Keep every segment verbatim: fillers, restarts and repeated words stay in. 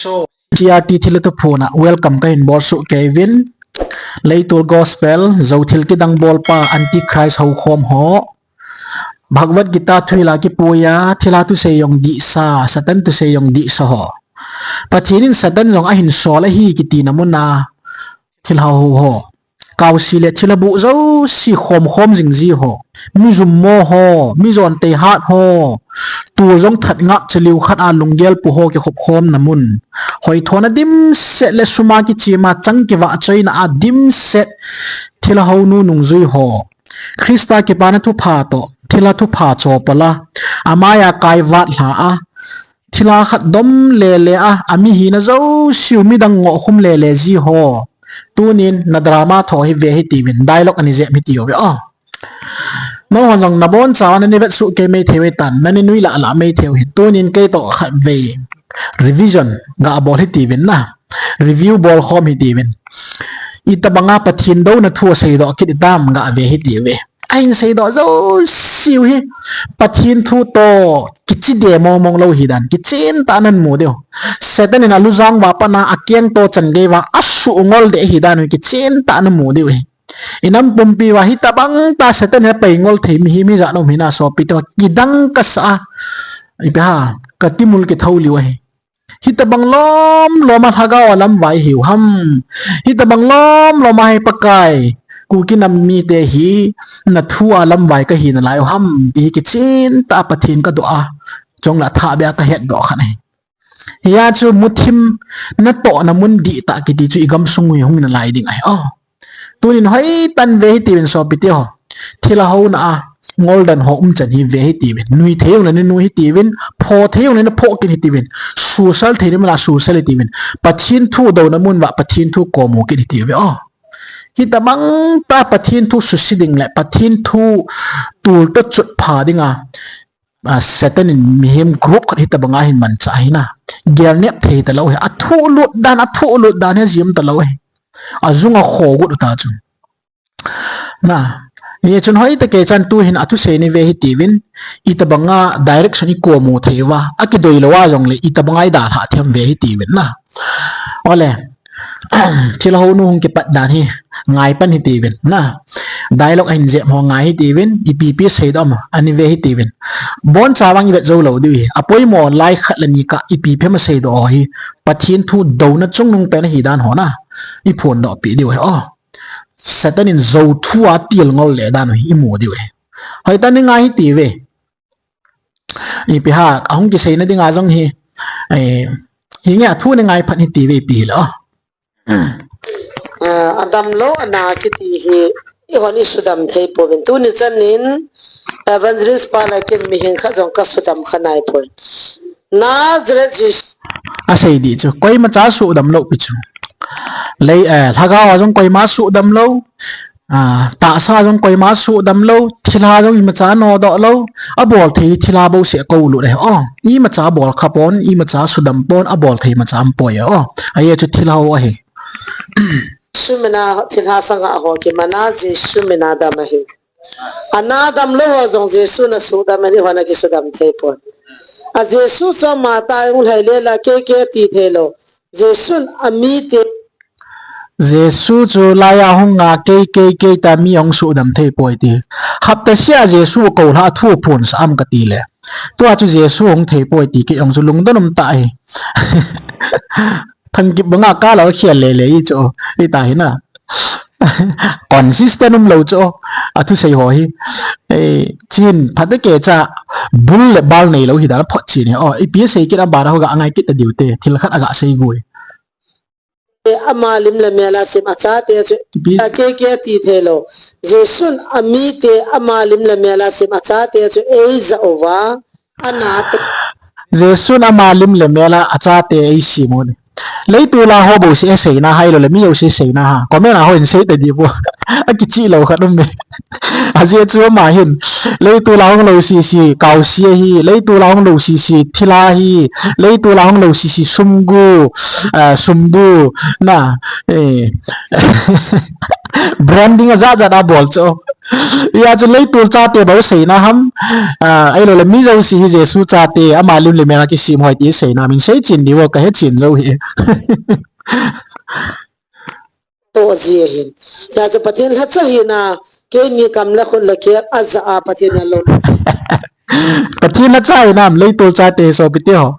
So, T R T thilha thuphon a welcome kahin bol soh kei uvin. Leitol gospel, jou thil kidang bolpa, antichrist houkhom ho. Bhagavad Gita thu hila kipui a, thilha thusei jong dihsa, Satan thusei jong dihsa ho. Pathen in Satan jong ahin sol ahi kitina mun a, thilha hou ho. Kaosi le thilha buh jouse khomkhom jing ji ho. Mi jummo ho, mi jon tei hat ho. Tul jong that ngap chaliu khat a lunggel pu ho kikhop khomna mun. Hoithona dimset le sum a kichim a chang kivah choina a dimset thilha hounu nungjui ho. Christa kipana thupha toh, thilha thupha chopal a. Amai a kaivat lha a. Thilha khat dom lele a, amihina jouseu midang ngoh khum lele ji ho. Tunin na drama tho hi ve hitiuvin, dialogue ani jep hitiuve o. Nangho jong nabonchauva nani vet soh kei mai thei uve tan, nani nui lah lah mai thei u hin. Tunin kei toh khatvei revision gabol hitiuvin na. Review bol khom hitiuvin. Itobanga Pathen douna thu aseidoh kit itam gave hitiuve. Ahin seidoh jouseu hi Pathen thu toh kichide mongmong lou hidan kichen tah a namu diu. Satan in alujang uva pat a akeng toh changei uva asuh ngol de hidan kichen tah a namu diu hi. Inam pumpi uva hitobang tah Satan in apei ngol thei mihem ijat um hinam sopi toh kidang kasa a. Ipi ham, katimul kithou liu ahi. Hitobang lomlom a lhagao a lamvai hiu ham. Hitobang lomlom a hi Pakai, Kuki nam mite hi nathu a lamvai kahi nalai u ham. Ti hi kichen tah a Pathen kadoh a, chule athah beh a kahetdoh khat ahi. Hia chu muthim natohna mun dihtah kiti chu igamsung u hi hung nalai ding ahi. O. Tunin hoitah in ve hitiuvin sopi teho. Thilha houna a ngoldan ho umchan hi ve hitiuvin. Nui thei jongle nanu hitiuvin. Pho thei jongle napho kit hitiuvin. Susal thei jongle susal hitiuvin. Pathen thu douna mun uva Pathen thu komu kit hitiuve o. Hitobang tah Pathen thu suse ding le Pathen thu tul toh chutpha dinga. A, Satan in mihem group khat hitobanga ahin manchah ahi na. Gelnep thei talou hi. Athulut dan, athulut dan hi jim talou hi. Ajung akhogut u ta chu. Na, hichun hoitah kei chan tuhin athusei ni ve hitiuvin, itobanga direction ikomu thei uva, akidei lou a jongle itobanga idalhah them ve hitiuvin na. Ole, thilha hounu hung kipat dan hi, ngai pan hitiuvin na. Dialogue ahin jep ho ngai hitiuvin, ipi ipi seidoh am, ani ve hitiuvin. Boncha vang ivet jou lou diu hi, apoimo lai khat le ni kah ipi phem aseidoh ho hi, Pathen thu douna chungnung pen ahi dan ho na. Iphondoh peh diu hi o. Satan in jou thu a tilngol le dan u hi imu diu hi. Hoitah in ngai hitiuve. Ipi ham, ahung kiseina dinga jong hi. Eh, hinge athu ni ngai phat hitiuve ipi hile o. Ah, adamlou ana kiti hi, ihon isudam thei pouvin. Tuni chanin, Evangelist pa le ken mihem khat jong kasudam kha nai poi. Nazareth Jesu. Asei di chu, koimacha sudam lou pi chu. Lei, eh, lhagao a jong koima sudam lou. Ah, tahsa jong koima sudam lou, thilha jong imacha nodoh lou, abol thei thilha bouseh koulut ahi. O, imacha bol kha pon, imacha sudam pon, abol thei imacha um poi. O, ajeh chu thilha ho ahi. Jesu mina thilha sanga ho kimana Jesu mina dam ahi. Ana damlou ho jong Jesu na sudam ahi, hon akisudam thei pon. A Jesu chu ama tah a hung lhai lela kei kei ati thei lou. Jesun amite. Jesu chu laiya hung a kei, kei, kei ta mi hung sudam thei poi ti. Hapta sia Jesu kou lha thu phun sa am kati le. Tua chu Jesu hung thei poi ti kei hung chu lungdon um ta hi. Thangkip banga ka lo khel le le i chu. I ta hi na. Consistent um lou chu. Athusei ho hi. Eh, chin phat kei cha bul le bal nei lou hi da phot chin hi. O, ipi sei kit a bara ho ga ngai kit ta diu te. Thil khat aga sei gui. Ama lim le mel a sim achate chu. Ipi? A kei kei ati thei lou. Jesun amite ama lim le mel a sim achate chu eija uva. Ana te. Jesun ama lim le mel a achate eisim u ni. Leitol a ho bouseh seina hai lou le mi jouse seina ha. Comment a ho in sei ta di bo. Akichi lou khat um me. Ajeh chu ama hin. Leitol a hung lou sisi, kaosi ahi. Leitol a hung lou sisi, thilha hi. Leitol a hung lou sisi, sumgu, ah, sumdu. Na, eh. Branding ajat jat abol chu. Hia chu leitol chate bou seina ham. Ah, ahilou le mi jouse hi Jesu chate, ama lim le mel a kisem hoi ti seina min sei chen diu kahe chen jou hi. Toh ji ahin. Hia chu Pathen lhacha hina, keini kam le khut le kep aja a Pathen a lo. Pathen lhacha hinam leitol chate sopi teho.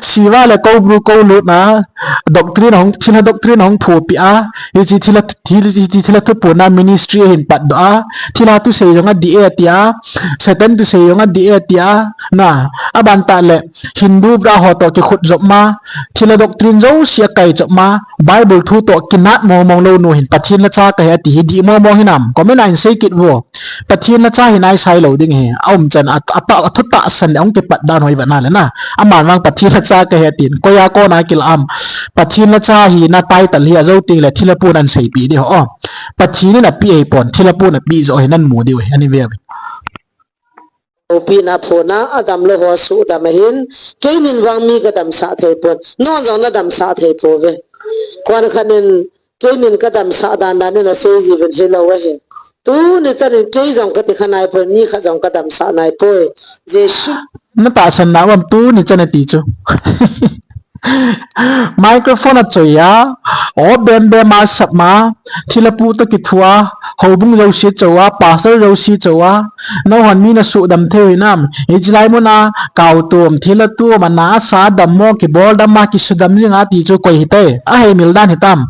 Siva le Koubru Koulutna, doctrine hung, thilha doctrine hung phupi a, hiche thilha, thil, hiche thilha thuphonna ministry ahin patdoh a, thilha thusei jong adih e tia, Satan thusei jong adih e tia, na, aban tah le, Hindu bra ho toh kikhut jop ma, thilha doctrine jouse akai jop ma, Bible thu toh kinat mong mong lou nu hin, Pathen lhacha kahi ati hi dih mong mong hinam, comment a hin sei kit vo. Pathen lhacha hi naisai lou ding hi. Aumchan a, a, a thu tahsan le hung kipat dan hoi vana le na. Aman vang Pathen lhacha kahi tin. Koiya kona kila am. Pathen lhacha hina title hi ajou teng le thilha pun an seipeh diu ho. Pathen in apeh ahipon. Thilha pun apeh joh hi nan mu diu hi. Ani ve ve. Upina phuna adam lou ho sudam ahin. Keinin vang mi kadamsah thei pon. Non jong nadamsah thei pouve. Koin khat in Keinin kadamsah dan dan in asei jiuvin hilou ahi. Tuni chan in kei jong kati kha naipoi, mi khat jong kadamsah naipoi. Jesu. Natahsan na uvam tuni chan ati chu. Microphone achoi a, o bem bem a sap ma, thilha pu toh kithu a, houbung jouse chou a, pastor jouse chou a, nahon mi nasudam thei u hinam, hiche lai mun a, kau tum, thilha tum, ana asa dammo, kibol dam a, kisudam jing a ti chu koi hite, ahei mil dan hitam.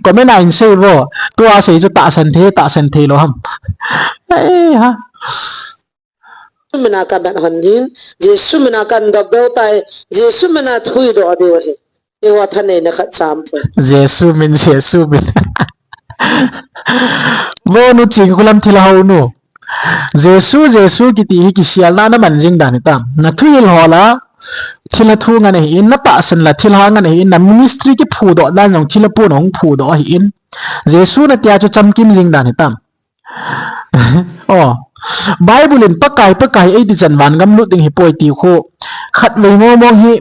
Comment a hin sei vo. Tua sei chu tahsan thei, tahsan thei lou ham. Ei ha. Jesu mina kamat hon din, Jesu mina kan dop dou tai, Jesu mina thui doh diu ahi. Eiho thaneina khat cham poi. Jesu min, Jesu min. Vo nu Chingkhulam thilha hou nu. Jesu, Jesu kiti hi kisialna naman jing dan hitam. Nathuhil ho la, thilha thu ngen ahin, natahsan la thilha ngen ahin, na ministry kiphudoh dan jong thilha pun hung phudoh ahin. Jesu natia chu chamkim jing dan hitam. O, Bible in Pakai, Pakai eiti chan vangam lut ding hipoi ti khu. Khatvei mong mong hi,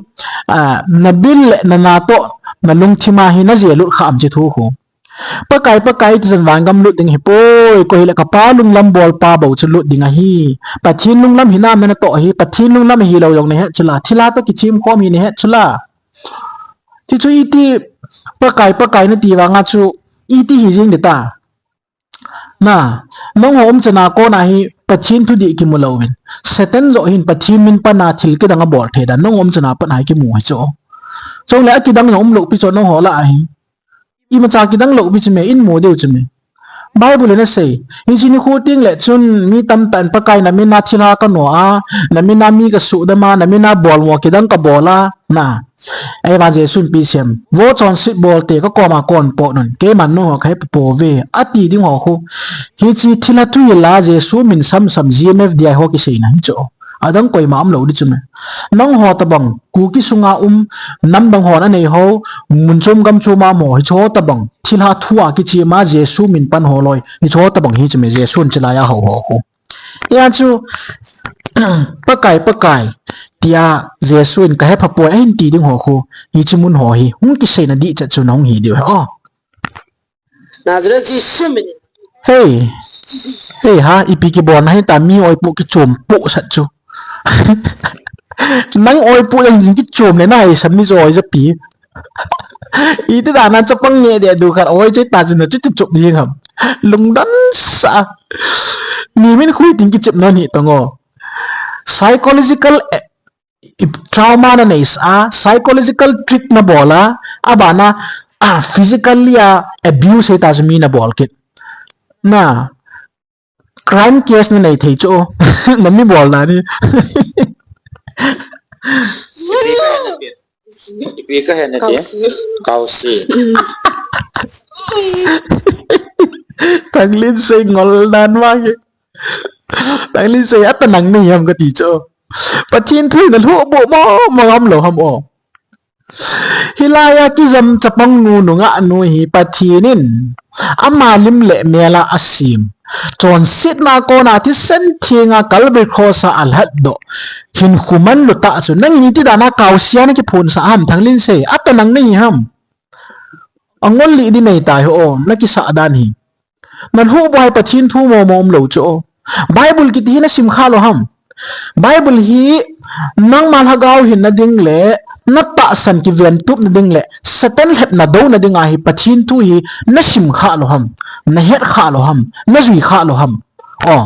a, nabil le nana toh, nalungthim a hi naje lut kha am chi thu khu. Pakai, Pakai, ti chan vangam lut ding hipoi, koi hile ka Pa lunglam bolpa bou chu lut ding ahi. Pathen lunglam hinam natoh ahi, Pathen lunglam hilou jong nahet chula, thilha toh kichim khom hi nahet chula. Ti chu iti, Pakai, Pakai nati vanga chu, iti hi jing ding ta. Na, nangho umchan a kona hi, Pathen thudih kimu louvin. Satan joh hin Pathen min pan a thil kidang abol thei dan, nangho umchan a pat a hi kimu hi chu. Chule akidang jong umlou pi chu nangho lah a hi. Imacha kidang lou pi chu me, in mu diu chu me. Bible in asei. Hiche nikho teng le chun mi tamtah in Pakai namin a thilha kano a, namin a mi kasudam a, namin a bolmo kidang kabol a, na. Eiva Jesu in ipi asei em. Vo chonset bolte kakoma kon pot un. Keiman nangho kahe pouve. Ati ding ho khu. Hiche thilha thuhil a Jesu min samsam G M F D I ho kiseina hi chu. Adang koima umlou ding chu me. Nangho tabang, Kuki sunga um, nam dang hon anei ho, mun chom gam chom a um ho, hicheho tabang, thilha thu a kichim a Jesu min pan ho loi, hicheho tabang hi chu me Jesu in chulai a hou ho khu. Hia chu, Pakai, Pakai, tia Jesu in kahe pha poi, ahin ti ding ho khu, hiche mun ho hi, hung kiseina dih chet chu nahung hi diu ahi. O. Nazareth Jesu min. Hei. Hei ha, ipi kibolna hita mi oipoh kichom poh sat chu. Nang oipoh jeng jing kichom le nahai sam ni jo oi japi. Iti dan a chapang nge de du khat oi choi ta chu na chu ti chop jing ham. Lungdon sa. Mi min khui tin kichep na ni tong o. Psychological, eh, trauma nanei sa, psychological trick nabol a, abana, ah, physically a abuse hita chu mi nabol kit. Na, crime case nanei thei chu, nami bolna ni. Ipi kahe nati? Kausi. Thanglin sei ngol dan ma ke. Thanglin sei ata nang ni ham kati chu. Pathen thu nalhuh boh mo, mo ngam lou ham o. Hilai a kijam chapang nu nungah nu hi Pathen in ama lim le mel a asem. Chonsetna kona thisan theng a Calvary Cross a alhat doh. Hinkho manlu tah chu nangin iti dan a kausi a nakiphonsah ham Thanglin sei. Ata nang nahi ham. Angol lih di nei tai ho, nakisah dan hi. Nalhuh bou hi Pathen thu momo umlou chu. Bible kiti hi nasim kha lou ham? Bible hi nangma lhagao hinna ding le, natahsan kiventup na ding le, Satan lhepna douna dinga hi Pathen thu hi nasim kha lou ham? Nahet kha lou ham? Najui kha lou ham? O.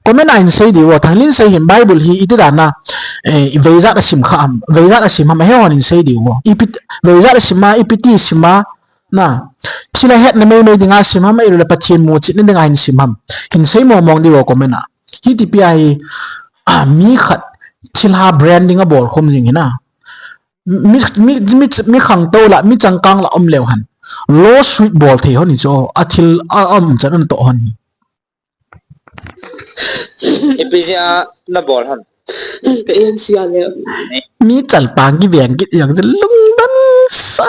Comment a hin sei diu vo, Thanglinsei hin Bible hi iti dan a, eh, veijat a sim kha ham, veijat a sim ham, ahe hon hin sei diu vo. Ipi, veijat a sim a, ipi ti sim a, na. Thilha hetna meimei dinga sim ham, ahilou le Pathen muchetna dinga hin sim ham. Hin sei mong mong diu vo comment a. Hiti pi a hi, ah, mi khat thilha branding abol khom jing hi na. Mi, mi, mi, mi khangtou la, mi changkang la um leu hen. Lawsuit bol thei hon hi chu, athil a um chan un toh hon hi. Ipi jeh a nabol ham? Ka en sia le. Mi chalpang kiveng kit jeng chu lungdon sa.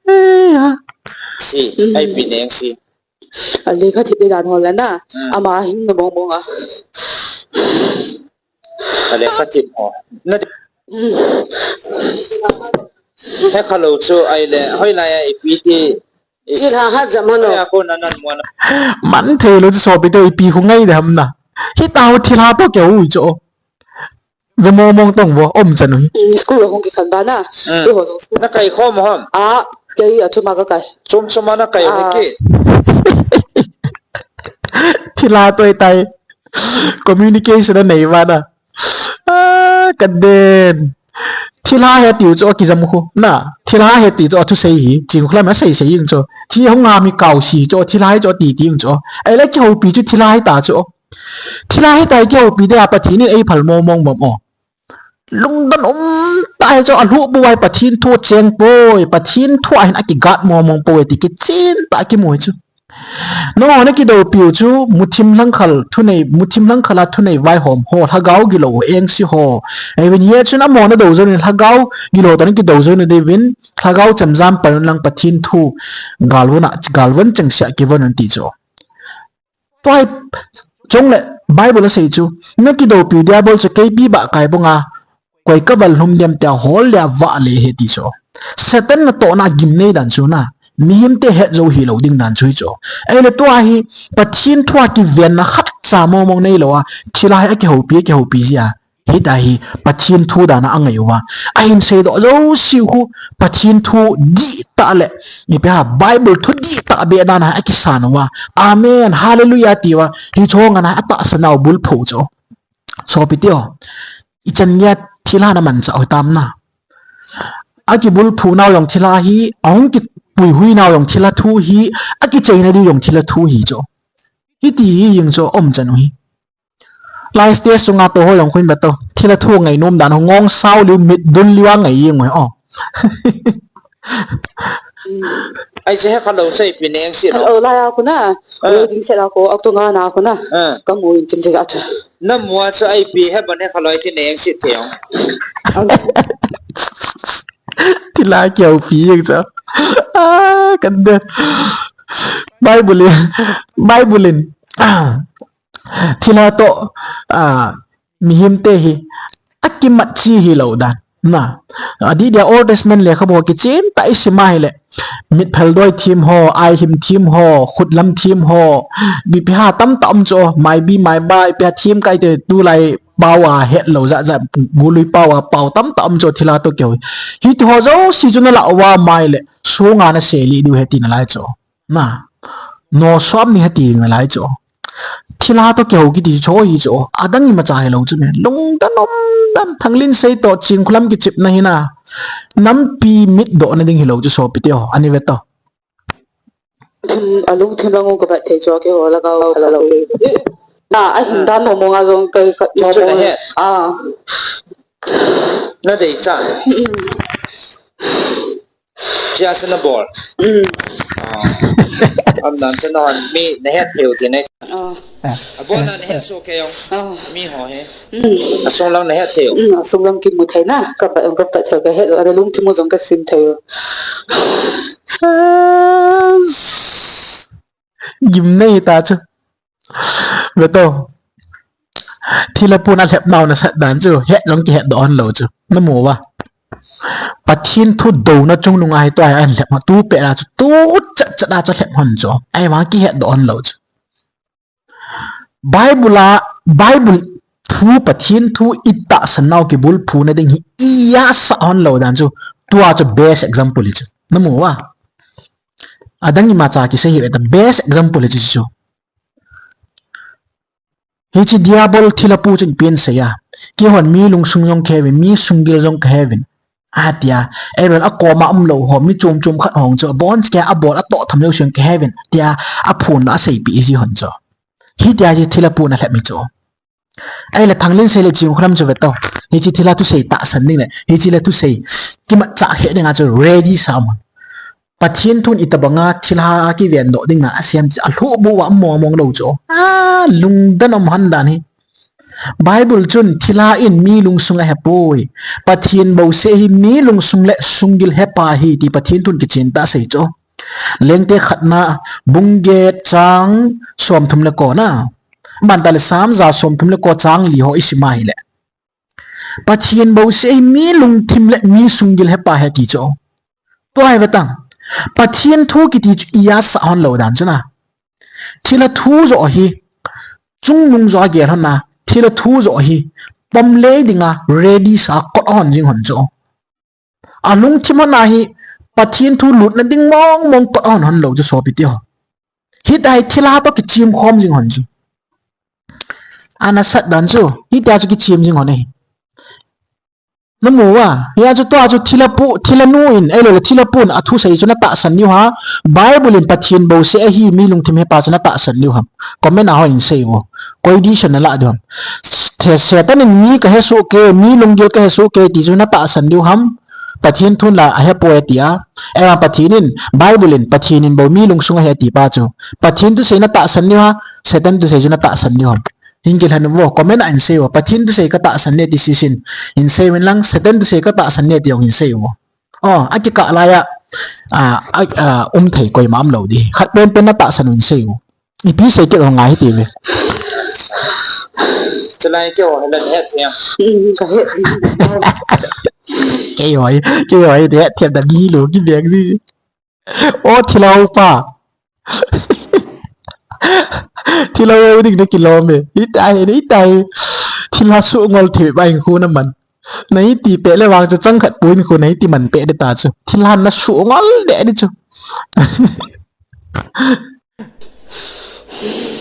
Eh, ha. Si, mm. Ai pi neng si. A lekha thip dan hol la na. Mm. Ama hin na mong mong a. A lekha thip ho. Na. Mm. He khalou chu ai le, hoilai a ipi ti. Thilha hat jam hon o. Hoilai a ko na nan mo na. Man thei lou chu sopi te ipi khu ngai de ham na. Hita ho thilha to keu chu. Ve mong mong tong vo, um chan u hi. Mm, school a hung kikhen ba na. Mm. Te ho jong school. Na kai khom ham? A, kei a chuma ka kai. Chom chom a na kai u hi ki. Thilha toi tai. Communication a nei va na. A, ka den. Thilha he tiu chu kijam khu. Na, thilha he ti chu thusei hi. Ching khu lam a sei sei ing chu. Thi hung a mi kau si chu, thilha he chu ti ti ing chu. Ai le kihoupi chu thilha he ta chu. Thilha hitia kihoupi dia Pathen in eiphal mong mong bam o. Lungdon um tah hi chu alhuh bou a hi Pathen thu cheng poi, Pathen thu a hin akigat mong mong poi ti kichen tah kimu hi chu. Nangho nakidoupiu chu muthim lhangkhal thunei, muthim lhangkhal a thunei vaihom ho, lhagao gilou ho, engse ho. Eive ni a chun amaho nadou jou in lhagao gilou toh nakidou jou na diuvin, lhagao chemjam pan un lang Pathen thu galvon a, galvon chengse a kivon un ti chu. Tua hi chule Bible asei chu, nakidoupiu diabol chu keipi bah kai banga, koi kaval lhum dem tia hol le avah le he ti chu. Satan natohna gimnei dan chu na, mihemte het jou hilou ding dan chu hi chu. Ahile tua hi, Pathen thu a kivenna khatcha mong mong neilou a, thilha hi akihoupi, akihoupi jia. Hitia hi Pathen thu dan a angai uva. Ahin seidoh jouse khu Pathen thu dihtah le, ipi ham Bible thu dihtah beh dan a akisan uva. Amen, hallelujah tia, hiche ho ngan a atahsan nau bulphu chu. Sopi te o. Ichan geiya thilha namanchah u hitam na. Akibulphu nau jong thilha hi, ahung kipuihui nau jong thilha thu hi, akicheina diu jong thilha thu hi chu. Hiti hi jeng chu um chan u hi. Lai stage sunga tou ho jong khu in vetou. Thilha thu ngai nom dan ho ngong sao liu mit dul liu a ngai jeng u hi o. Ai che he khalou che pi neng si lo. Khalou lai a khu na. Ah. Khalou ding se la khu, ak tu nga na khu na. Ah. Kamu in chin che ja chu. Namu a chu ai pi he ban he khalou ti neng si thei o. Thilha kihoupi jeng chu. Ah, ka den. Bible in, Bible in. Ah. Thilha toh, ah, mihemte hi akimat chi hilou dan. Na, adih dia Old Testament lekhabu kichen tah isim a hile, mitphel doi them ho, aihim them ho, khutlam them ho, ipi ham tamtah um chu, maibi, maiba, ipi ham them kai te tulai pao a hetlou jat jat, gului pao a pao tamtah um chu thilha toh kihou. Hiti ho jouse chu nalah uva mai le, sunga nasei lih diu ahi ti nalai chu. Na, nosom ni ahi ti nalai chu. Thilha toh kihou kiti chu hi chu. Adang imacha hilou chu me. Lungdon umdan Thanglinsei toh Chingkhulam kichepna hi na. Nampi mitdohna ding hilou chu sopi te o. Ani ve toh. Thim, alungthim lang u kavet thei chu kihou la ka la lou. Na, ahin dan mong mong a jong kai khat mong mong. Ah. Nadei chan. Mm. Chia se nabol. Mm. Ah. Amdan chu nahon mi nahet thei u ti ne. Ah. Abon a nahet soh kei ong. Ah. Mi ho hi. Mm. Asung lang nahet thei u. Mm, asung lang kimu thei na. Kavet ong kavet thei kahet u. Alungthim u jong kasim thei u. Gimnei ta chu. Ve toh. Thilha pun alhep nau nasat dan chu. Het jong kihetdoh hon lou chu. Namu uva. Pathen thu douna chungnung a hi tua hi ahin lhep hon, tu pet a chu, tu chat chat a chu lhep hon chu. Ahivang kihetdoh hon lou chu. Bible a, Bible thu, Pathen thu itahsan nau kibulphuna ding hi iasah hon lou dan chu, tua chu best example hi chu. Namu uva? Adang imacha kisei hih ve ta, best example hi chu chu. Hiche diabol thilhapu chun ipi asei a, keihon mi lungsung jong kaheuvin, mi sunggil jong kaheuvin, atia. Eiho akoma umlou ho, mi chom chom khat ho chu, abon cheh a abol atoh tham jouse jong kaheuvin, tia aphon la aseipeh ji hon chu. Hitia hi thilhapun alhep hi chu. Ahile Thanglinsei le Chinkholam chu ve tao. Hiche thilha thusei tahsan ding le, hiche le thusei kimatchah khe dinga chu ready sa um. Pathen thun itobanga thilha akivendoh dinga asem chu alhuhbuh uva mong mong lou chu. A, lungdon um hon dan hi. Bible chun thilha in mi lungsung ahepoi. Pathen bouseh hi mi lungsung le sunggil hepa ahi ti Pathen thun kichen tah asei chu. Lengte khatna bung get chang somthum le kona. Bantah le Sam ja somthum le ko chang li ho isim a hile, Pathen bouseh hi mi lungthim le mi sunggil hepa ahi ti chu. Tua hi ve tang. Pathen thu kiti chu iasah hon lou dan chu na. Thilha thu joh hi, chungnung joh a gel hon na, thilha thu joh hi, pom lei dinga ready sa kot hon jing hon chu. Alungthim hon a hi, Pathen thu lutna ding mong mong kot hon hon lou chu sopi teho. Hitia hi thilha toh kichem khom jing hon chu. Ana sat dan chu, hitia chu kichem jing hon ahi. Namu uva, hia chu tua chu thilhapu, thilhanu in, ahilou le thilhapun athusei chu natahsan diu ham. Bible in Pathen bouseh ahi mi lungthim hepa chu natahsan diu ham. Comment a hon in sei uvo. Koi decision nalah diu ham. The Satan in mi kahe soh kei, mi lunggel kahe soh kei ti chu natahsan diu ham. Pathen thun la ahepoi atia. Ahivang Pathen in, Bible in Pathen in bou mi lungsung ahi ati pa chu. Pathen thusei natahsan diu ham, Satan thusei chu natahsan diu ham. Hin kilhen uvo, comment a hin sei uvo. Pathen thusei katahsan e ti sisin hin sei uvin lang, Satan thusei katahsan e ti jong hin sei uvo. O, akikah laiya, a, a, a, um thei koima umlou di. Khat penpen natahsan u hin sei uvo. Ipi sei kit u ngai hite ve. Chulai keiho hi nahet thei em? Hmm, kahet. Keiho, keiho hi het thei da mi lou kibeng ji. O thilha pa. Thilha ding nakilom e. Hitia hi, hitia hi. Thilha sungol thei ba hinkho naman. Naiti peh le vang chu chang khat pon hinkho naiti man peh ding ta chu. Thilha nasuh ngol deh ding chu.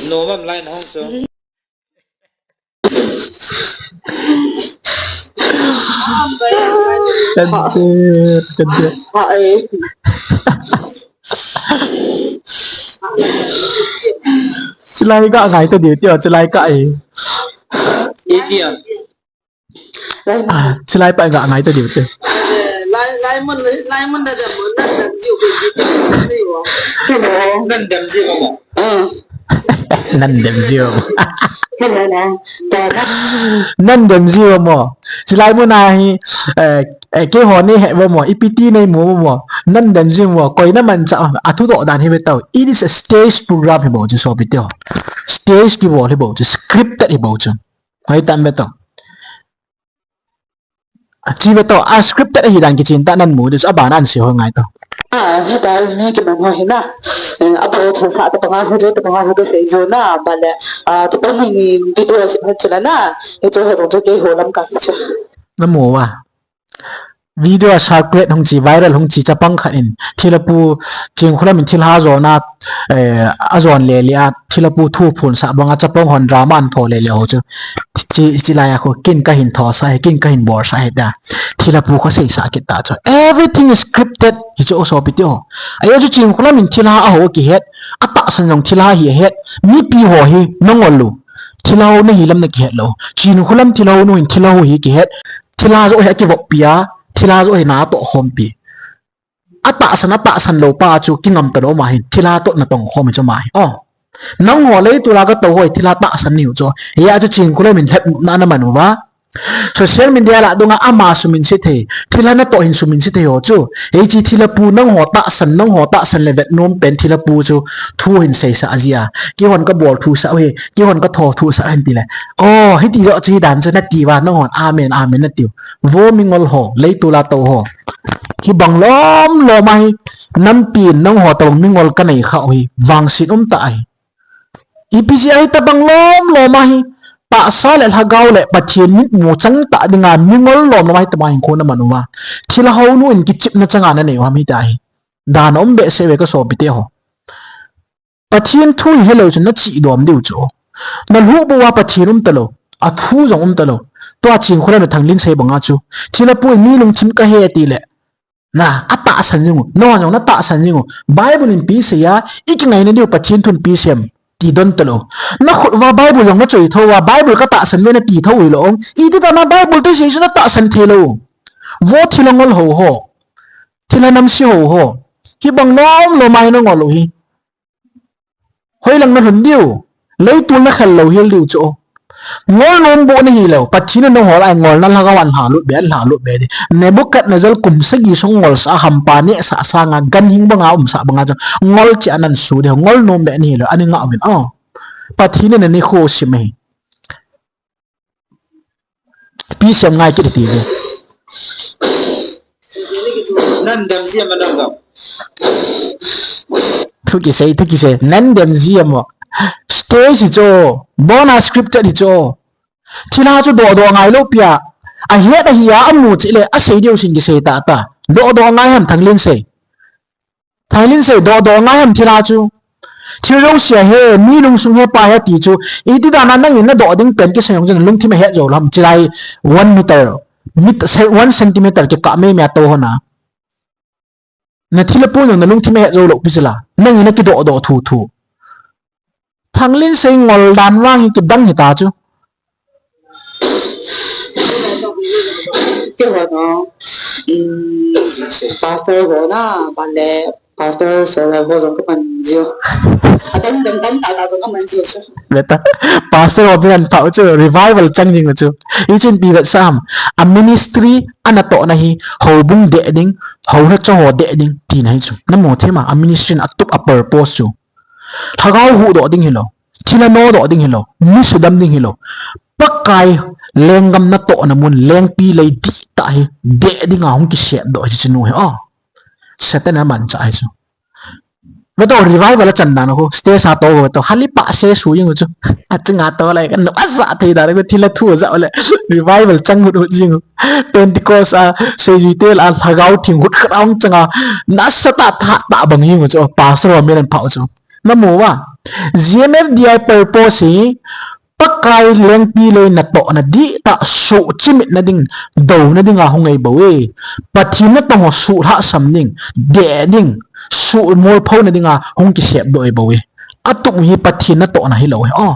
Nom am lai nahung chu. Kan det, kan det. Chulai ka ngai ta diu tia, chulai ka e. Itia. Lai mun. Ah, chulai pa ga ngai ta diu te. Lai, lai mun, lai mun da da mun, nan dam jiu ke ji te ni wo. Nan dam jiu mo. Ah. Nan dam jiu mo. Nan dam jiu mo. Chulai mun a hi, eh, eh, keiho nei he uvo mo, ipi ti nei mu uvo mo. Nan dam jiu mo, koi naman cha, athudoh dan hi ve tao. It is a stage program hi bou chu sopi teho. Stage kibol hi bou chu, scripted hi bou chu. Hoi tam ve tao. Achi ve tao, a scripted ahi dan kichen tah nan mu diu, abana hin sei ho ngai tao. A, heta ni kiman ho hi na. Eh, abo thusah tabanga ho chu, tabanga ho chu sei jo na, bale, a, tabang ni video ho chu la na. Hichu ho chu keiho lam ka hi chu. Namu uva. Video a circulate hung chi, viral hung chi, chapang khat in, thilhapu, Chinkholam in thilha jona, eh, ajon le le a, thilhapu thu phonsah banga chapang hon drama antho le le ho chu. Chi, chulai a khu, kin kahin thosah hi, kin kahin bolsah hi ta. Thilhapu khu seisah kit ta chu. Everything is scripted, hichu sopi teho. Ajeh chu Chinkholam in thilha aho kihet, atahsan jong thilha hi ahet, mipi ho hi nangol lou. Thilha ho nahi lam nakihet lou. Chinkholam thilha ho nu hin thilha ho hi kihet. Thilha joh hi akivop pi a, thilha joh hi natoh khom pi. Atahsan, atahsan lou pa chu kingam talou ma hin, thilha toh natong khom hi chu ma hi. O. Nangho lei tula katou ho hi, thilha tahsan nahiu chu. Hia chu Chinkholam in lhep na naman uva. Social media lah dunga ama sumin se thei, thilha natoh hin sumin se thei ho chu. Hiche thilha pu nangho tahsan, nangho tahsan le vet nom pen thilha pu chu thu hin seisah jia. Keihon kabol thusah u hi, keihon katho thusah u hin tile. O, hiti joh chu hidan chu nati uva, nanghon amen, amen natiu. Vo mingol ho, leitol a tou ho. Hibang lom lom ahi, nampi in nangho tobang mingol kanei khah u hi, vangset umtah ahi. Ipi jeh a hitobang lom lom ahi, tahsa le lhagao le Pathen mitmu changtah dinga mingol lom lom ahi, hitobang hinkho naman uva. Thilha hounu in kichepna chang a nanei u ham hitia hi. Dan a um behseh uve kasopite ho. Pathen thu hi helou chun nachidom diu chu. Nalhuh bou a Pathen umtalou, athu jong umtalou. Tua Chinkholam le Thanglinsei banga chu, thilha pu in mi lungthim kahe tile, na, atahsan jing u, nangho jong natahsan jing u. Bible in ipi asei a, ikingaina diu Pathen thun ipi asei em ti don talou. Nakhut uva Bible jong nachoi thou uva, Bible katahsan uve nati thou hilou. Iti dan a Bible thusei chu natahsan theilou. Vo thilha ngol ho ho, thilha namse ho ho, hibang lom lom ahi nangol u hi. Hoilang nalhun diu, leitol nakhel lou hel diu chu. Ngol nom bou nahilou, Pathen in nangho lah a ngolna lhagao anlhalut be, anlhalut be di. Nebuchadnezzar kum sagi sung ngolsah a hampa nehsah sanga ganhing banga umsah banga chu ngol cheh a nasu diu, ngol nom be nahilou, ani ngah uvin o. Pathen in nanikho sim ahi. Ipi sem ngai kit hiti ve. Nan dem jia ma nang jong. Thu kisei, thu kisei. Nan dem jia mo. Stage hi chu. Bona scripted hi chu. Thilha chu dohdoh ngailou pi a. Ahet ahi a, amu cheh le asei diu sin kisei tah tah. Dohdoh ngai ham Thanglinsei. Thanglinsei, dohdoh ngai ham thilha chu. Thil jouse ahe, mi lungsung hepa ahi ti chu. Iti dan a nangin nadoh ding pen kisei jong chun lungthim ahet jou lou ham, chilai one meter, met-, se-, one centimeter kikah meimei a tou hon a. Nathilha pu jong nalungthim ahet jou lou pi chu la. Nangin nakidohdoh thuthu. Thanglinsei ngol dan vang hi kidang hita chu. Keiho jong, um, pastor ho na, ban le pastor Solar ho jong kaman jiu. Adang dang dang tah tah jong kaman jiu chu. Beta, pastor ho min aphah u chu, revival chang jing u chu. Hichun ipi vetsah ham, a ministry anatohna hi, houbung deh ding, houlhacha ho deh ding, tina hi chu. Namu thei ma, a ministry in atup a purpose chu. Lhagao huhdoh ding hilou, thilha nodoh ding hilou, mi sudam ding hilou. Pakai lenggam natohna mun, lengpi lei dihtah hi deh dinga hung kisepdoh hi chu nu hi o. Satan in amanchah hi chu. Veto revival achan dan u khu, stage a tou veto, hali pah se su jing u chu. Achunga tou lai kan nop ajah thei dan u, thilha thu ajah u le. Revival chang hut hut jing u. Pentecost a, seijui te lah a, lhagao thing hut khat a hung chang a, nasatah thahatah bang jing u chu, pastor ho min aphah u chu. Namu uva, G M F D I purpose hi, Pakai lengpi lei natohna dihtah suhchimitna ding, douna dinga hung ahi bou e. Pathen natong ho suhlhahsam ding, deh ding, suhmolphouna dinga hung kisepdoh ahi bou e. Atup u hi Pathen natohna hilou hi o.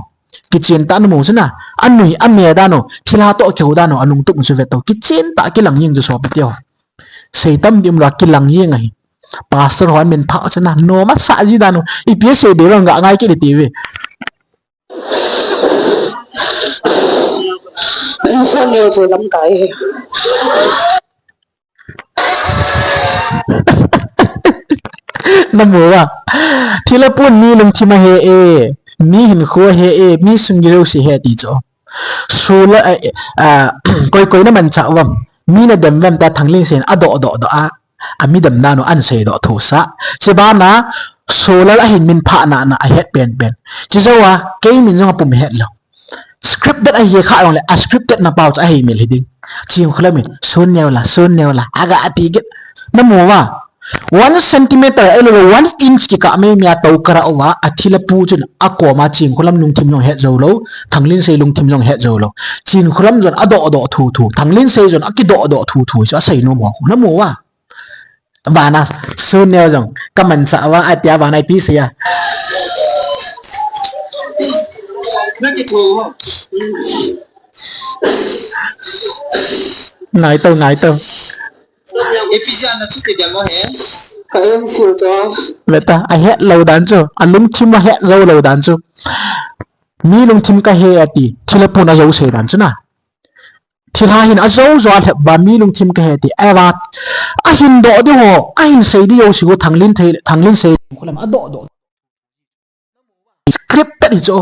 Kichen tah namu chu na, anui, ame dan u, thilha toh kihou dan u, alungtup u chu veto. Kichen tah kilang jeng chu sopite ho. Seitam dim lou a kilang jeng ahi. Pastor ho amin phah u chu na, nom asah ji dan u, ipi asei be vang ga ngai kit hiti ve. Insan neo chu lamkai hi. Namu uva. Thilha pun mi lungthim ahe e, mi hinkho ahe e, mi sunggil jouse ahe ti chu. Solar, a, a, koi koi namanchah uvam. Mi nadem uvam tia Thanglinsei in adohdoh doh a, amidem dan u ahin seidoh thusah. Chubana Solar ahin min phah nana ahet penpen. Chujou a, kei min jong apum het lou. Scripted ahi kha jongle, a scripted na pau chu ahei mil hiding. Chinkholam in, sun neo la, sun neo la, aga ati kit. Namu uva. One centimeter, ahilou le one inch kikah meimei a tou karah uva, athilha pu chun akoma Chinkholam lungthim jong het jou lou, Thanglinsei lungthim jong het jou lou. Chinkholam jong adohdoh thuthu, Thanglinsei jong akidohdoh thuthu, chu asei nom ho. Namu uva. Bana, sun neo jong, kamanchah uva, atia bana ipi sei a. Ngai tou, ngai tou. Beta, ahet lou dan chu, alungthim ahet jou lou dan chu. Mi lungthim kahe ati, thilha pun ajou sei dan chu na. Thilha hin ajo jo a lhep uva mi lungthim kahe ti. Ahivang ahin doh ding ho, ahin sei ding jouse khu Thanglin thei, Thanglin sei ding khu lam adoh doh. Scripted hi chu.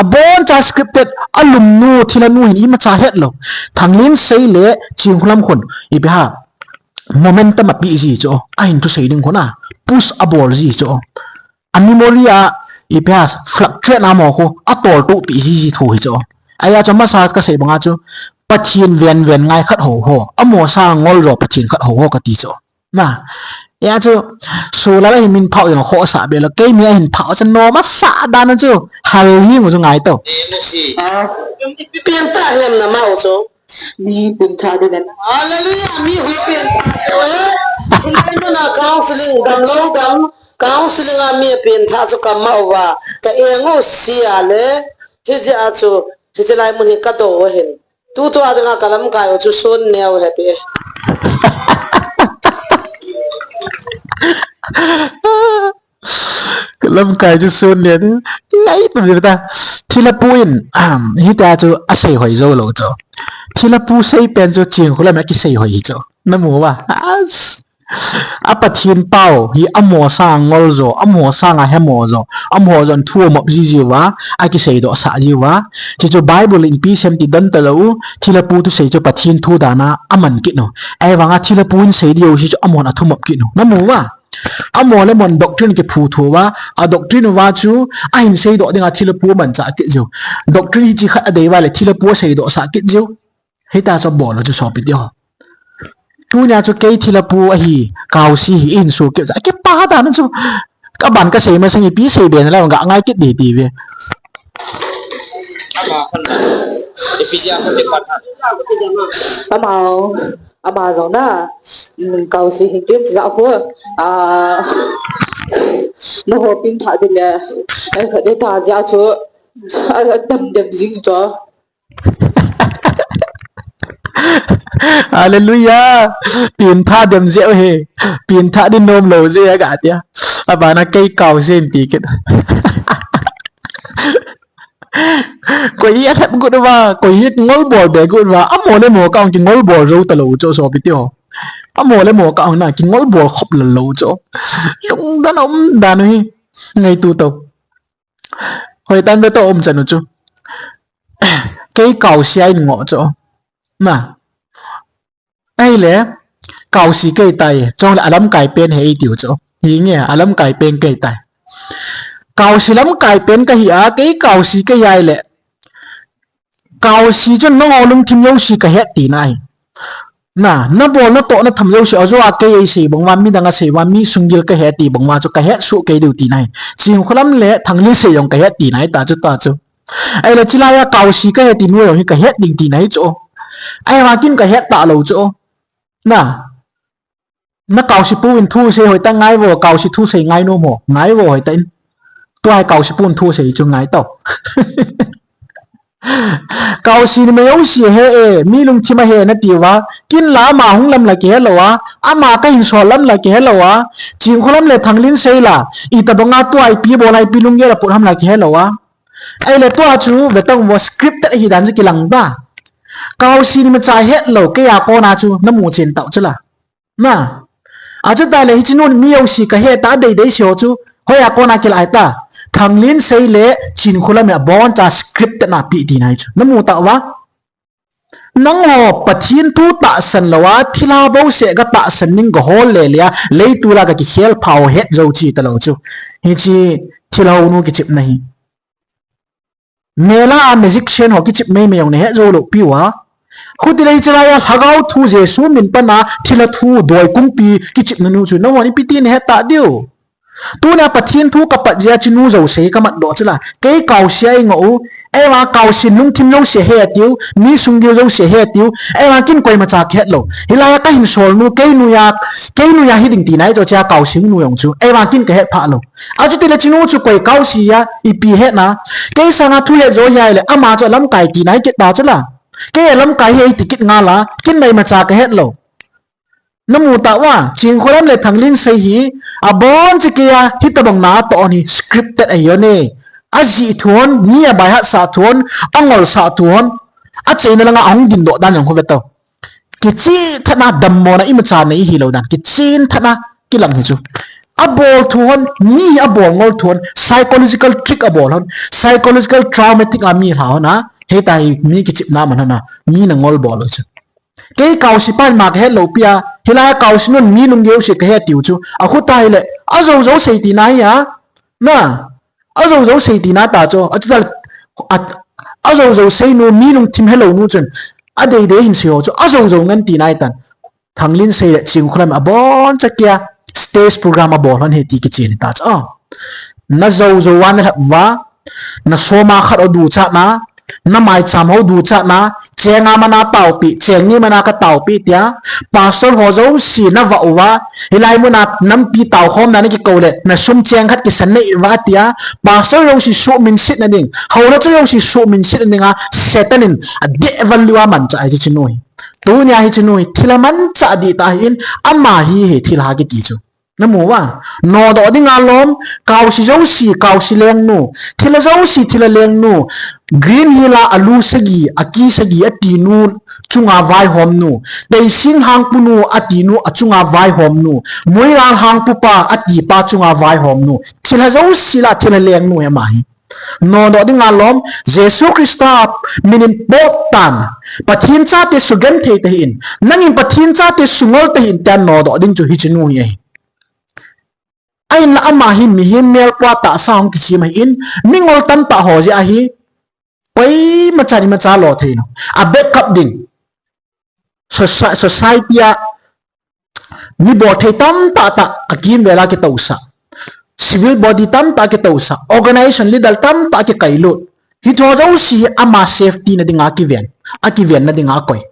Aboncha scripted, alumnu, thilhanu hin imacha hetlou. Thanglin sei le Chinkholam khun, ipi ham, momentum api ji chu. Ahin thusei ding khun a push abol ji chu. A memory a, ipi ham, fluctuate na mo khu, atoltoh pi ji ji thu hi chu. Ahia chu masa kasei banga chu, Pathen ven ven ngai khat ho ho, amo sa ngol jo Pathen khat ho ho kati chu. Na, hia chu, Sulal a hi min phah jong khohsah be lou, kei mi ahin phah chu nom asah dan chu, hal hi mu chu ngai to. Ah, pi piang ta hem na mau chu. Mi pun tha de nen. Hallelujah, mi hui piang ta chu, eh. Hilai mun a counseling dam lou dam, counseling a mi piang tha chu kamau va, ka eng u sia le, hijeh a chu, hiche lai mun hi kadoh u ahin. Tutua dinga kalamkai u chu sun neo hite. Kalamkai chu sun neo. Lai pa ta. Thilhapu in, um, hitia chu asei hoi jou lou chu. Thilhapu sei pen chu Chinkholam a kisei hoi hi chu. Namu uva. As. A Pathen pau hi amo sanga ngol jo, amo sanga hemo jo, amo jon thu amop ji jiuva, akisei doh sah jiuva. Chuchu Bible in ipi sem ti don talou, thilhapu thusei chu Pathen thu dan a aman kit u. Ahivanga thilhapu in sei ding jouse chu amon athumop kit u. Namu uva. Amo le mon doctrine kiphu thu uva, a doctrine uva chu, ahin sei doh dinga thilhapu amanchah kit jiu. Doctrine hiche khat adei uva le thilhapu asei doh sah kit jiu. Hita chu bol u chu sopi teho. Tunia chu kei thilhapu ahi, Kausi hi in su keu. Akipa dan chu. Kaban kasei masang ipi sei be nalai ga ngai kit ding ti ve. Ama, Ephesians khat te pat ha. Ama, ama jong na, mm, Kausi hin tin ja ho. Ah, na ho pin tha din le. Ai khat de tha ja chu. Ai dam dem jing chu. Hallelujah. Pin tha dem jeh u hi. Pin tha din nom lou jeh a ga tia. Abana kei Kausi in ti kit. Koi hi alhep got uva, koi hi ngol bol be got uva. Amo le mo kah ong kingol bol jou talou chu sopi teho. Amo le mo kah ong na kingol bol khop lal lou chu. Lungdon um dan u hi. Ngaito tau. Hoitah in ve to um chan u chu. Kei Kausi a in ngoh chu. Na. Ahile, Kausi kei tai, chule alamkai pen hi eitiu chu. Hinge, alamkai pen kei tai. Kausi lamkai pen kahi a, kei Kausi kei ahile. Kausi chun nangho lungthim jouse kahet tina ahi. Na, nabol natoh natham jouse, ajo a kei eisei bang uva, midang asei uva, mi sunggil kahe ti bang uva chu kahet soh kei diu tina ahi. Chinkholam le Thanglin sei jong kahet tina ahi ta chu ta chu. Ahile chulai a Kausi kahe ti nu jong hi kahet ding tina ahi chu. Ahivang kin kahet talou chu. Na, na Kausi pu in thusei hoitah ngai vo, Kausi thusei ngai nom ho, ngai vo hoitah in. Tua hi Kausi pu in thusei chu ngai tau. Kausi numei jouse ahe e, mi lungthim ahe nati uva, kin la ama hung lam la kihe lou a, ama kahin sol lam la kihe lou a, Chinkholam le Thanglin sei la, itobanga tua ipi bol a ipi lunggel aput ham la kihe lou a. Ahile tua chu ve tang vo scripted ahi dan chu kilang ta. Kausi numei cha het lou, kei a kona chu namu chen tau chu la. Na. Achuti le hiche nun mi jouse kahe ta deidei se ho chu. Hoiya kona kilah ta. Thanglin sei le Chinkholam in aboncha scripted na pi tina ahi chu. Namu tauva. Nangho Pathen thu tahsan louva, thilha bouseh katahsan ning kahol le le a, leitol a kakikhel pha ho het jou chi talou chu. Hiche thilha nu kichepna hi. Mela a magician ho kichep meimei jong nahet jou lou piuva. Hutile hiche laiya Lhagao thu Jesu min pana thilha thu doi kumpi kichepna nu chu nangho ipi ti nahet ta diu. Tunia Pathen thu kapat jeh a chunu jouse kamat doh chula. Kei Kaosi a ingoh u. Eiva Kaosi lungthim jouse he tiu, mi sunggil jouse he tiu. Eiva kin koimacha kahet lou. Hilaiya kahin sol nu, kei nuiya, kei nuiya hiding tina ahi chu chia Kaosi nu jong chu. Eiva kin kahet pha lou. Achutile chunu chu koi Kaosi a, ipi hetna. Kei sanga thu het jo hi ahile, ama chu alamkai tina ahi kit ta chula. Kei alamkai hi ahi ti kit ngal a, kin koimacha kahet lou. Namu tauva, Chinkholam le Thanglin sei hi, aboncha keiya, hitobang na atoh hi, scripted ahi uvin. Ajih thu hon, mi abaihasah thu hon, angolsah thu hon, Achaina langa ahung dindoh dan jong khu ve tau. Kichih thatna, dammona imacha nei hilou dan, kichih thatna kilang hi chu. Abol thu hon, mi hi abol ngol thu hon, psychological trick abol hon, psychological traumatic a mi lha hon a, hita hi mi kichihna man hon a, mi na ngol bol u chu. Kei Kaosi pan ma kahet lou pi a, hilai Kaosi nun mi lunggel se kahe tiu chu. Akhu ta hile, ajou jou sei tina hi a. Na, ajou jou sei tina ta chu. Achu tal, a, ajou jou sei nu mi lungthim helou nu chun. Adei dei hin sei ho chu. Ajou jou ngan tina hi tan. Thanglinsei le Chingkhulam abon chakia stage program abol hon he ti kichen ta chu. Oh. Na jou jou a na lhap uva, na soma khat ho duchatna, na maicham ho duchatna, cheng a mana taopi, cheng ni mana ka taopi tia, pastor ho jouse na vah uva, hilai muna nampi taokhomna na kikou le, na sum cheng khat kisan nei uva tia, pastor jouse suhminsetna ding, houna chu jouse suhminsetna dinga, Satan in adeh val liu a manchah ahi chu chinu hi. Tunia hi chinu hi, thil amanchah dih tah ahin, ama hi hi thil ha kiti chu. Na mu uva, nodoh dinga lom, Kaosi jouse, Kaosi lengnu, thil a jouse, thil a lengnu, Green Hill a alu sagi, aki sagi, ati nu, chunga vaihom nu, Teising Lhangpu nu, ati nu, achunga vaihom nu, Muilal Lhangpu pa, ati pa, chunga vaihom nu, thil a jouse la, thil a lengnu hi ama hi. Nodoh dinga lom, Jesu Christa min in pot tan, Pathen chate sugenthei tahih in, nangin Pathen chate sungol tahih in, tia nodoh ding chu hi chinu hi ahi. Ahinla ama hi mihem melpua tahsa hung kichem ahin, mingol tamtah ho jeh ahi, koima chan imacha lo thei lou. A backup ding. Soci-, society a mi bolthei tamtah tah akimvel a kitousah. Civil body tamtah kitousah. Organization leader tamtah kikailut. Hiche jouse hi ama safety na dinga kiven. Akiven na dinga akoi.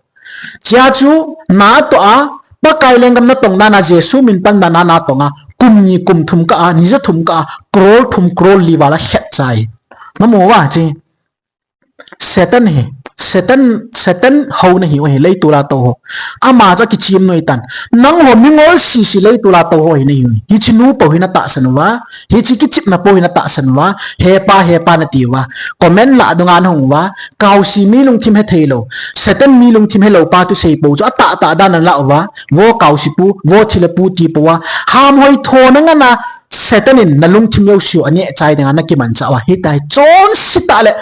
Chea chu natoh a, Pakai lenggam natong dan a, Jesu min pan dan a natong a, kum ni kum thum kah a, ni ja thum kah a, crore thum crore li val a khet chai. Na mu uva chi. Satan hi, Satan, Satan houna hi, hi leitol a tou ho. Ama chu akichem noi tan. Nangho mingol sese leitol a tou ho hi nahi. Hiche nu pou hi natahsan uva, hiche kichepna pou hi natahsan uva, hepa, hepa nati uva. Comment lah dunga nahung uva, Kaosi mi lungthim hethei lou, Satan mi lungthim helou pa thusei pou chu atahtah dan a nalah uva, vo Kaosi pu, vo thilha pu ti pou a. Hamhoi thona ngan a Satan in nalungthim jouse u aneh chai dinga nakimanchah uva. Hitia hi chonse tah le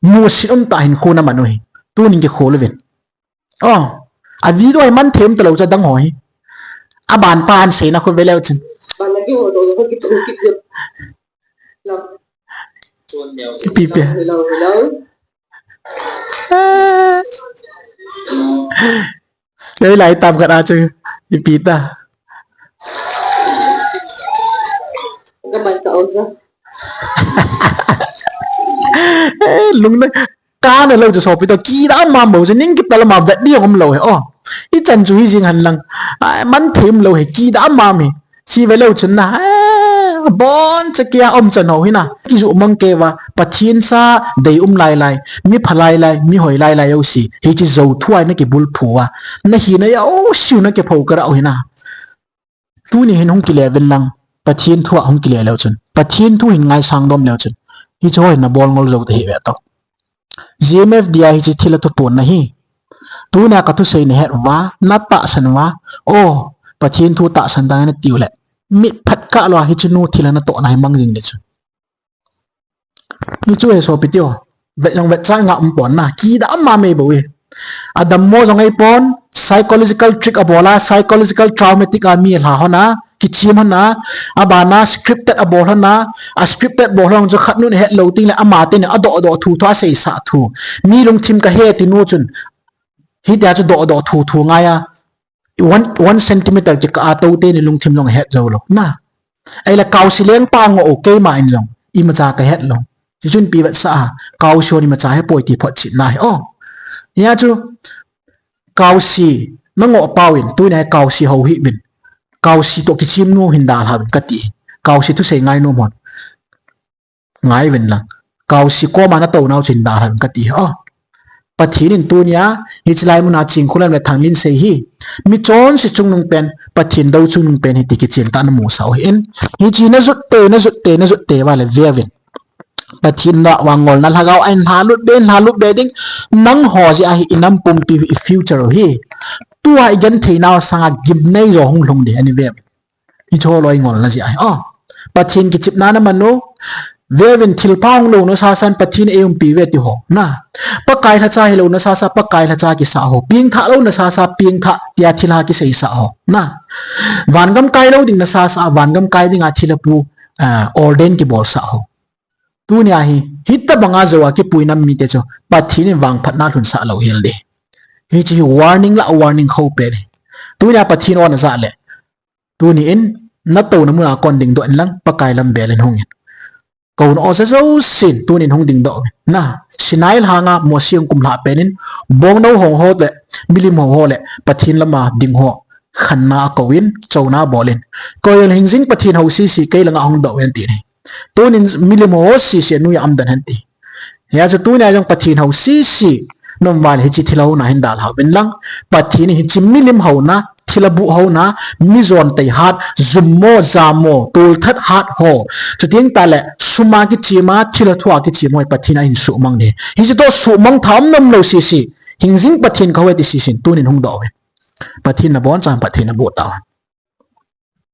musit um tah hinkho naman u hi. Tunin kikhol uvin. Oh, a video hi manthei um talou chu adang ho hi. Aban pa an seina khu ve leu chun. Ipi pi. Ei lai tam khat a chu ipi ta. Eh, lungna kana lou chu sopi toh, kidah mama bou chu, ning kital ma vet ding um lou hi. Oh, ichan chu hi jing hen lang. Ai, manthei um lou hi, kidah mama hi. Chi ve leu chun na, eh, abon chakia um chan ho hi na. Kiju mang kei uva, Pathen cha deium lai lai, mi pha lai lai, mi hoi lai lai jouse. Hiche jou thu a na kibulphu uva. Nahina jouse u na kiphou karah u hi na. Tuni hin hung kile uvin lang, Pathen thu a hung kile leu chun, Pathen thu hin ngaisang dom leu chun, hiche ho hin nabol ngol jou tahih ve tau. G M F D a hiche thil a thupon nahi. Tuna kathusei nahet uva, natahsan uva, oh, Pathen thu tahsan dan natiu le, mit phat kah lou a hiche nu thil a natohna hi mang jing ding chu. Hichu hi sopi teu. Vet jong vet chai nga um pon na. Kidah mama bou e. Adammo jong ahipon, psychological trick abol a, psychological traumatic a mi alha hon a, kichem hon a, abana scripted abol hon a, a scripted bol hon chu khat nun ahet lou teng le ama teni adoh doh thu thu aseisah thu. Mi lungthim kahe ti nu chun. Hitia chu doh doh thu thu ngai a. One, one centimeter kikah a tou teni lungthim jong ahet jou lou. Na. Ahile Kaosi lengpa ngoh u keima in jong imacha kahet lou. Chuchun ipi vetsah a, Kaosi hon imacha hepoi ti photchetna hi. Oh. Hia chu Kaosi nangoh pau in, tunia hi Kaosi hou hih uvin. Kaosi toh kichem nu hin dalha uvin kati. Kaosi thusei ngainom hon. Ngai uvin lang. Kaosi koma natou nau chun dalha uvin kati. Oh. Pathen in tunia, hiche lai muna Chingkhulam le Thanglinsei hi. Mi chonse chungnung pen, Pathen dou chungnung pen hi ti kichen tah namusah u ahin. Hiche najut tei, najut tei, najut tei uva le ve uvin. Pathen lah uva ngolna lhagao a inlha lut be, inlha lut be ding. Nangho jeh a hi inam pumpi hi i future u hi. Tua igenthei nau sanga gimnei jo hung lhung ding ahi ve. Hiche ho loi ngolna jeh ahi. Oh, Pathen kichepna naman u. Veuvin, thilpha hung lou na sasan Pathen in eiumpi uve ti ho. Na. Pakai lhacha hilou na sasa Pakai lhacha kisah ho. Pengthah lou na sasa pengthah tia thilha kiseisah ho. Na. Vangam kai lou ding na sasa vangam kai dinga thilha pu, ah, ordain kibolsah ho. Tunia hi, hitobanga jou a kipui nam mite chu, Pathen in vangphatna lhunsah lou hel ding. Hiche hi warning lah warning khaupen ahi. Tunia Pathen o najah le. Tuni in, natouna muna kon dingdoh inlang, Pakai lam bel in hungin. Kouna o jouse in, tunin hung dingdoh uvin. Na, Sinai lhanga Mosi hung kumlhah pen in, bongnou hou ho le, milim hou ho le, Pathen lama ding ho, khanna akouvin, chouna abolin. Koi jong hingjing Pathen hou sese, kei langa hung doh uvin tin ahi. Tunin milim hou ho sese, noiya umden hen ti. Hijeh chun tunia jong Pathen hou sese, na um uva le hiche thilha houna hin dalha uvin lang. Pathen in hiche milim houna, thilha buh houna, mi jontei hat, jummo, jamo, tolthat hat ho. Chuteng tale, suma kichema, thilha thua kichema ho hi Pathen in ahin suhmang ding. Hiche toh suhmang tha umnom lou sese, hingjing Pathen kahou e ti sese in, tunin hung doh uvin. Pathen nabonchauvin, Pathen naboh tauvin.